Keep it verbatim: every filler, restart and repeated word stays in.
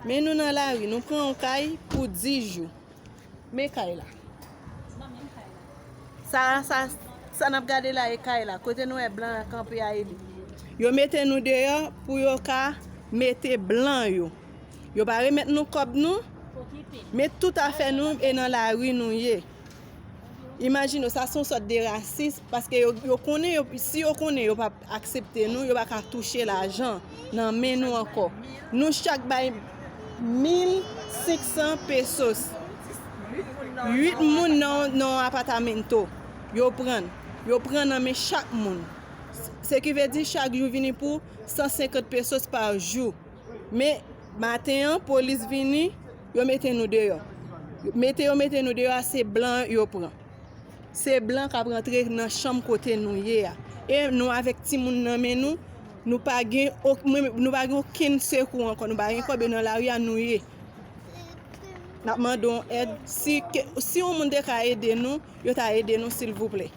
Men nou nan lari, nou pran yon kay pou dis jou. Men kay la. Sa, sa, sa n ap gade la e kay la. Kote nou wè blan an kanpe a e li. Yo mete nou deyò pou yo ka mete blan yo. Yo pa remèt nou kòb nou. Men tout afè nou e nan lari nou ye. Imajine w, sa se yon sòt de rasis, paske yo, yo konnen, yo, si yo konnen yo p ap aksepte nou, yo pa ka touche lajan nan men nou ankò. Nou chak bay mil senk san pesos. Uit moun nan, nan yon apatamento, yo pran, yo pran nan men chak moun. Se ki vle di chak jou vini pou san senkant pesos pa jou. Men maten an, polis vini, yo mete nou deyò. Mete yo mete nou deyò a, se blan yo pran. Se blan k ap rantre nan chanm kote nou ye a. E nou avèk timoun nan men nou, nou pa gen, nou pa gen okenn sekou ankò. Nou pa gen kòb, e nan lari a nou ye. N ap mande yon èd. Si, si yon moun te ka ede nou, yo ta ede nou, silvouplè.